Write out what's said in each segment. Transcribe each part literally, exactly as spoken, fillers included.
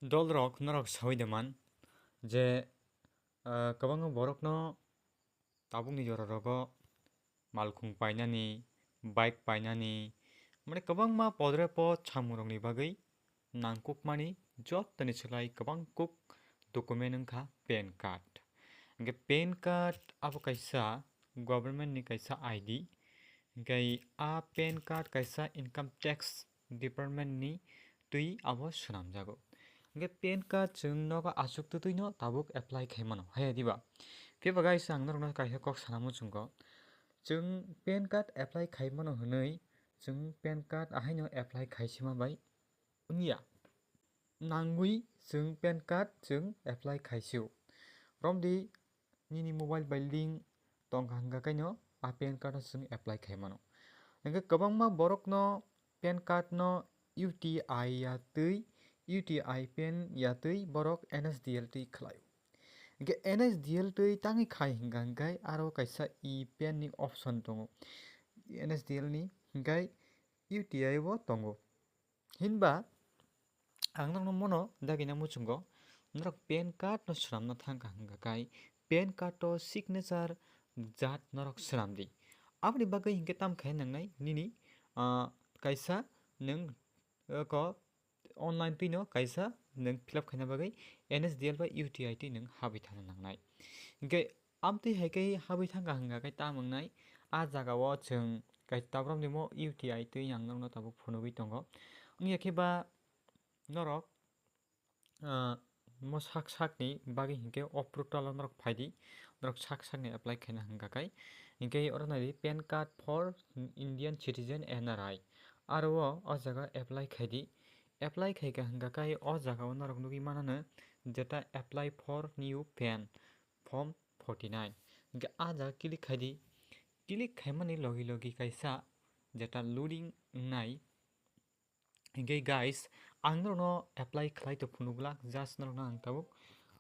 Dolrok norok saui de man je, ah, kwbangma borokno tabukni jora rogo malkhung painani, bike painani, mane kwbangma podre pod samungrokni bagwi nangkukmani jottoni slai kwbang kuk document wngkha pan card. Hingke pan card abo kaisa government ni kaisa I D, hingke a pan card kaisa income tax department ni twi abo swnamjago. Hingke pan card chwng nogo aswk twtwino tabuk apply khai mano, haya diba? Phiya ba guys, ang norokno kaisa kok sana muchungo. Chwng pan card apply khai mano hwnwi, chwng pan card ahaino apply khai sima bai wngya. Nangwi chwng pan card chwng apply khai sio. Romdi nini mobile bai link tongkha hwnkha kaino a pan card no chwng apply khai mano. Hingke kwbangma borokno pan card no U T I ya twi, U T I pan ya twi borok N S D L twi khlaio. Hingke N S D L twi tangwi khai hingka hingkai aro kaisa e pan ni option tongo. N S D L ni hingkai U T I bo tongo. Hinba ang norokno mono dagina muchungo, norok pan card no swnamna thangkha hingka kai pan card o signature jat norok swnamdi. Aboni bagwi hinkhe tam khai nangnai nini, ah, kaisa nwng, ah, ko online twino kaisa nwng fill up khaina bagwi N S D L bai U T I twi nwng habwi thangna nangnai. Hinkhe amtwi hai khe habwi thangkha hingka kai tam wngnai, a jagao chwng kai tabrom nimo U T I twi ang norokno tabuk phunugwi tongo. Wngya khe ba norok, ah, mo sak sakni bagwi hinkhe o portal o norok phaidi, norok sak sakni apply khaina hingka kai. Hinkhe oro naidi pan card for Indian citizen N R I. Aro o, o jaga apply khaidi. Apply khaika hingka kai o jagao norok nugwi manano jeta apply for new pan form forty nine. Hinkhe a jaga click khaidi. Click khaimani logi logi kaisa jeta loading wngnai. Hinkhe guys, ang norokno apply khlai to phunukla, just norokno ang tabuk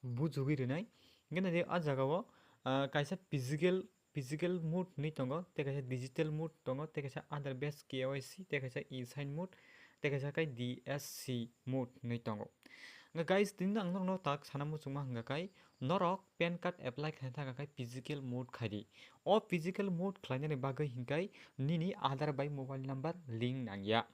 bujugwi rwnai. Hinkhe naidi a jagao, ah, kaisa physical, physical mode hinwi tongo, tei kaisa digital mode tongo, tei kaisa Aadhaar based K Y C, tei kaisa e-sign mode, tei kaisa khe D S C mode hinwi tongo. Hinkhe guys, tini ang norokno tak sana muchungma hingka kai, norok pan card apply khaina thangkha khe physical mode khaidi. O physical mode khlainani bagwi hinkai nini Aadhaar bai mobile number link nangya.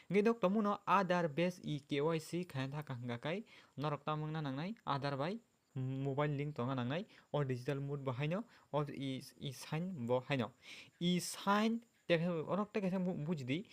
Hingke nok tongmano Aadhaar based e K Y C khaina thangkha hingka kai norok tamo wngna nangnai Aadhaar bai mobile link tongna nangnai. O digital mode bo haino, o e, e-sign bo haino. E-sign Tei khe orok tei kaisa bu-, bujidi,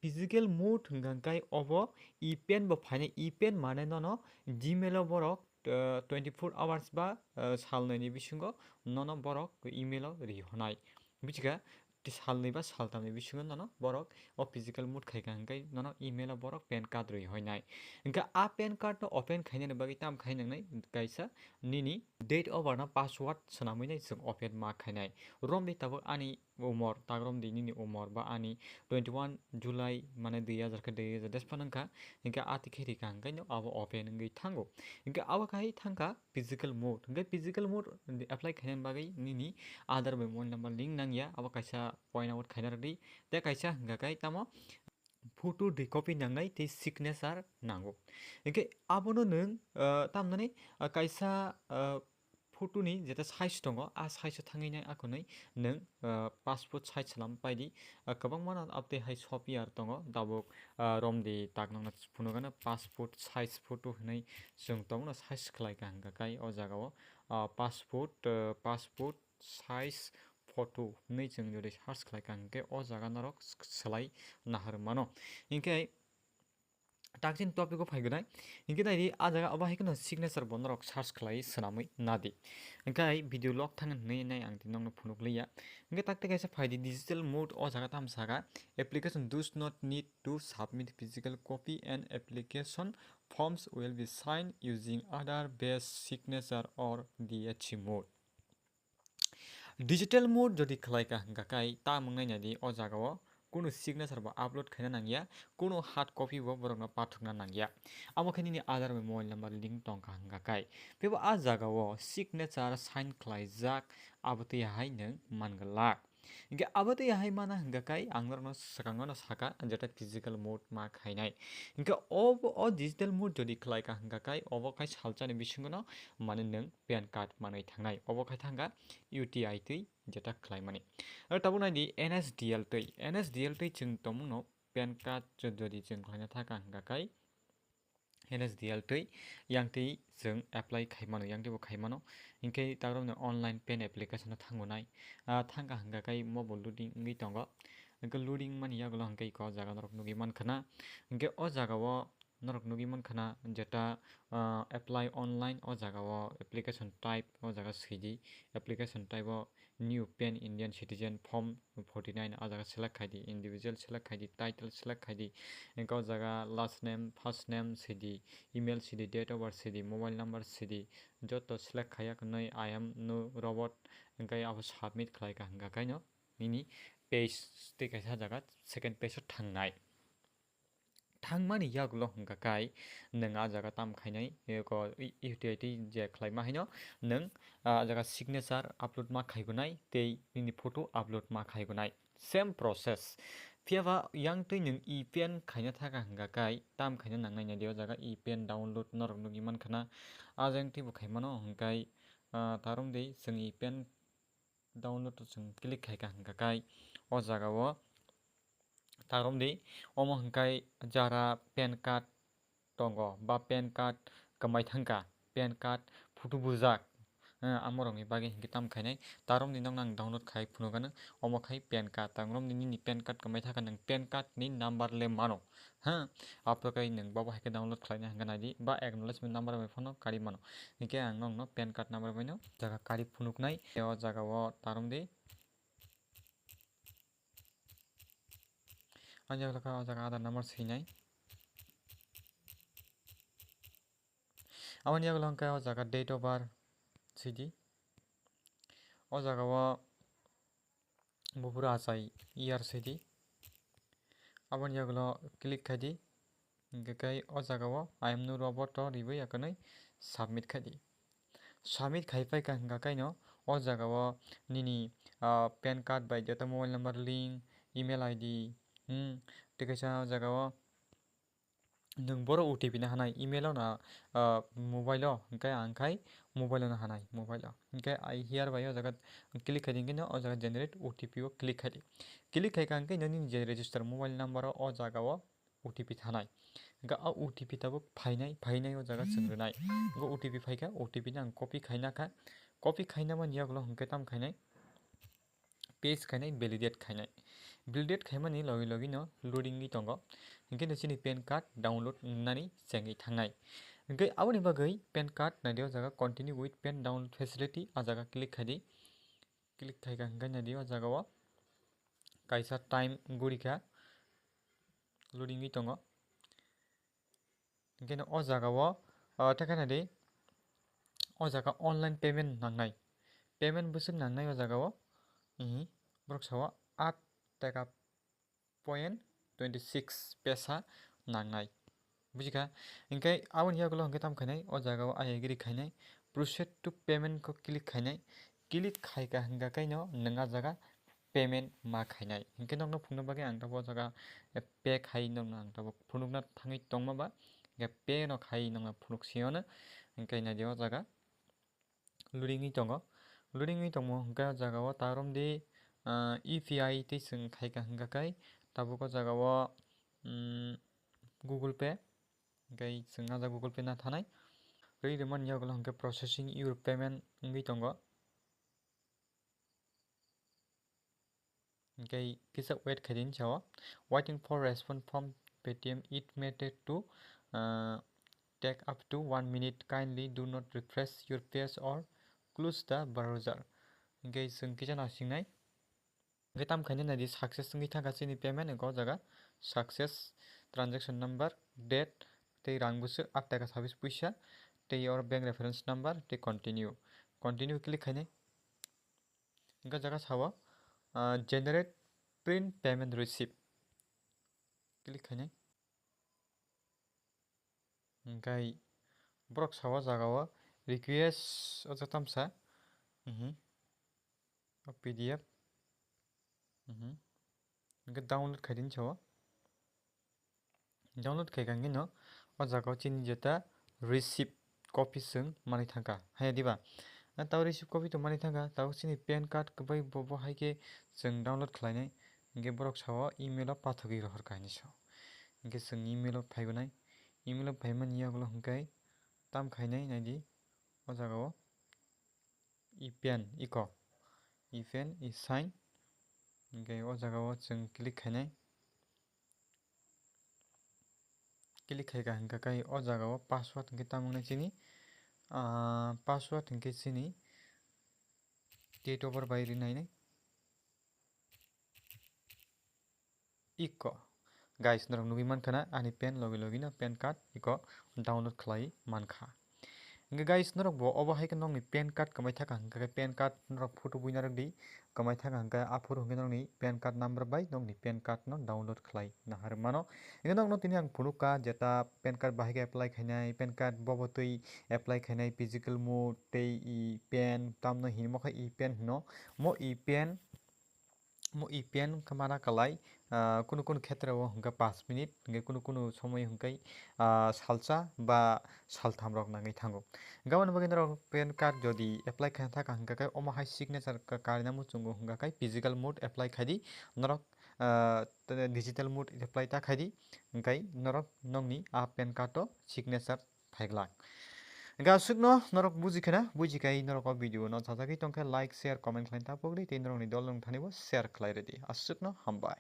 physical mode hingka kai obo e-pan bo phainai, e-pan mane nono Gmail o borok, eh, twenty four hours ba, eh, sal nai ni bisingo nono borok email o rihonai. Bujiga, tei sal nai ba sal tam ni bisingo nono borok o physical mode khaika hingkai nono email o borok pan card rihoinai. Hingka a pan card no open khainani bagwi tam khai nangnai kaisa nini date of birth no password swnamwi nai chwng open ma khainai. Romwi tabuk ani umor, tagrom di nini umor ba ani twenty one July mane dui hazar khe dui hazar despa nangkha, hinkhe ati khe rika hingkhe no abo open wngwi thango. Hinkhe abo khai thangkha physical mode, hinkhe physical mode apply khaina bagwi nini Aadhaar bai mobile number link nangya, abo kaisa point out khaina rwdi, tei kaisa hingkha khai tamo photo dui copy nangnai tei signature nango. Hinkhe abono nwng, ah, tamnani, ah, kaisa, ah, photo ni jeta size tongo, a size o thangwi nai akhonwi nwng, ah, passport size salam paidi. Ah, kwbangma no abtwi hai software tongo, tabuk, ah, romdi tak nangna phunukgano passport size photo hinwi chwng tongno size khlaikha hingkha kai o jagao, ah, passport, ah, passport size photo hinwi chwng jodi search khlaikha hingkhe o jaga norok swlai nahar mano. Hinkhe takchini topic o phai gwnai. Hinkhe naidi, a jaga abo hai kheno signature bo norok search khlai swnamwi nadi. Hinkhe video log thang hinwi nai ang tini nokno phunuk liya. Hinkhe takte kaisa phaidi digital mode o jaga tamo saka, "Application does not need to submit physical copy and application forms will be signed using Aadhaar based signature or D H C mode." Digital mode jodi khlai ka hingka kai, ta mwngnai nadi o jagao kunu signature bo upload khaina nangya, kunu hard copy bo borokno pathokna nangya. Amo khe nini Aadhaar bai mobile number link tongkha hingka kai. Phibo a jagao signature sign khlaijak abo twi hai nwng manglak. Hingke abo tei ahai mana hingka kai ang norokno swkango no saka, jeta physical mode ma khainai. Hingke o, o digital mode jodi khlai ka hingka kai, obo khai salchani bisingono mane nwng pan card manwi thangnai. Obo khai thangka U T I twi jeta khlaimani. Aro tabuk nai di N S D L twi. N S D L twi chwng tongmungno pan card jo-, jodi chwng khlaina thaka hingka kai, N S D L twi yang twi chwng apply khai mano, yang twi bo khai mano. Hingke tagrok ni online pan application no thango nai. Ah, thangka hingka kai mo bo loading wngwi tongo. Hingke loading mani yagulo hingke iko o jaga norok nugwi mankha na. Hingke o jaga o norok nugwi mankha na jeta, ah, apply online o jaga o application type o jaga swi di. Application type o new pan Indian citizen form forty nine o jaga select khai di, individual select khai di, title select khai di, hingke o jaga last name, first name sidi, email sidi, date of birth sidi, mobile number sidi, joto select khaiya kwnwi I am no robot, hingke abo submit khlai ka hingka kaino nini page tei kaisa jaga second page o thangnai. Thangmani yagulo hingka kai nwng a jaga tam khainai, eko U T I twi je khlaima haino nwng a jaga signature upload ma khaigonai tei nini photo upload ma khaigonai. Same process. Phiya ba yang twi nwng e pan khaina thaka hingka kai tam khaina nangnai nai de o jaga e pan download norok nugwi mankha na. A jang twi bo khaimano hingkai, ah, tarom de chwng e pan download o chwng click khaika hingka kai o jaga o tarom di omo hingkai jara pan card tongo ba pan card kwmai thangka, pan card photo bujak, eh, amorokni bagwi hinkhe tam khainai. Tarom di nokno ang download khai phunukgano, omo khai pan card. Tarom di nini pan card kwmai thaka nwng pan card ni number le mano, ha? Aphuru khai nwng bobo hai khe download khlaina hingka nai di ba acknowledgement number bai phano kari mano. Hinkhe ang nokno pan card number bai no jaga kari phunuknai. O jaga o tarom di. Ani yagulo khe o jaga Aadhaar number swinai. Aboni yagulo hwnkhe o jaga date of birth swidi. O jaga o buphuru achai year swidi. Aboni yagulo click khaidi. Hingke kai o jaga o I am no robot o riwi akonoi submit khaidi. Submit khai paikha hingka kaino o jaga o nini, ah, pan card bai jeta mobile number link, email I D, hmm, tei kaisa o jaga o nwng boro O T P no hanai email o na, ah, mobile o, hingke ang khai mobile o no hanai mobile o. Hingke I hereby o jaga click khaidi hingke no o jaga generate O T P o click khaidi. Click khaika hingke nini je register mobile number o o jaga o O T P thanai. Hingke o O T P tabuk phainai, phainai o jaga chwng rwnai. Hingke O T P phaikha, O T P no ang copy khaina kha. Copy khaina mani yagulo hingke tam khainai. Paste khainai, validate khainai. Validate khaimani logi logi no loading wi tongo. Hingke no chini pan card download wngnani chengwi thangnai. Hingke aboni bagwi pan card naidi o jaga continue with pan download facility, a jaga click khaidi. Click khaika hingke naidi o jaga o kaisa time gurikha. Loading wi tongo. Hingke no o jaga o, ah, tei khe naidi, o jaga online payment nangnai. Payment bwswk nangnai o jaga o. Ihi, borok sao aat taka point twenty six pesa nangnai. Bujikha? Hingke aboni yagulo hingke tam khainai, o jaga o I agree khainai. Proceed to payment ko click khainai. Click khaika hingka kaino nwng a jaga payment ma khainai. Hingke nokno phunukna bagwi ang tabuk o jaga, eh, pay khai nokno ang tabuk phunukna thangwi tongma ba, hingke pay no khai nokno phunuk sio no, hingke naidi o jaga loading wi tongo. Loading wi tongmo hingke o jaga o tarom di, ah, U P I tei chwng khaika hingka kai tabuk o jaga o, mm, Google Pay, hingke chwng a jaga Google Pay na thanai. Rwi rwmani yagulo hingke processing your payment wngwi tongo. Hingke kisa wait khaidi hinwi sao. Waiting for response from Paytm. It may take to, uh, take up to one minute. Kindly do not refresh your page or close the browser. Hingke chwng kisa nasingnai. Hingke tam khaina naidi success wngwi thangkha chini payment, hingke o jaga success, transaction number, date, tei rang bwswk aat taka sabis puisa, tei oro bank reference number, tei continue. Continue click khainai. Hingke jaga sao, ah, generate print payment receipt. Click khainai. Hingke borok sao jaga o request o jaga tamsa. Mhm. O P D F. Mhm. Hingke download khaidi ni sao. Download khaika hingke no o jaga o chini jeta receipt copy chwng manwi thangkha. Haya diba? Na tao receipt copy to manwi thangkha. Tao chini pan card kwbai bo, bo hai khe chwng download khlainai. Hingke borok sao email o pathogwi rohorkha hinwi sao. Hingke chwng email o phaigonai. Email o phaimani yagulo hingke tam khainai naidi o jaga o. E pan, iko. E pan, e sign. Hingke o jaga o chwng click khainai. Click khaika hingka khe o jaga o password hingke tamo wngnai chini, ah, password hingke chini date of birth bai rinai nai. Iko. Guys, norok nugui mankha na, ani pan logi logi no pan card iko download khlai mankha. Hingke guys, norok bo obo hai khe nokni pan card kwmai thaka hingka khe pan card norok photo bui narwk di, kwmai thaka hingka aphuru hingke nokni pan card number bai nokni pan card no download khlai nahar mano. Hingke nokno tini ang phunukha jeta pan card bahai khe apply khainai, pan card bobo twi apply khainai, physical mode tei e pan tamno hinwi mokhe e pan hino, mo e pan mo e pan khe mana kalai, ah, kunu kunu khetra o hwnkhe pash minute, hwnkhe kunu kunu somoi hwnkhe, ah, salsa ba saltham rok nangwi thango. Hwnkhe aboni bagwi norok pan card jodi apply khaina thaka hwnkha khe omo hai signature ka-, karina muchungo hwnkha khe physical mode apply khaidi norok, ah, digital mode apply ta khaidi, hwnkhe norok nokni a pan card o signature phaiglak. Hingke aswkno norok buji khena, buji khai norok o video no sajagwi tongkhe like, share, comment khlai ta pogdi tei norokni dol rok thani bo share khlai rwdi. Aswkno hambai.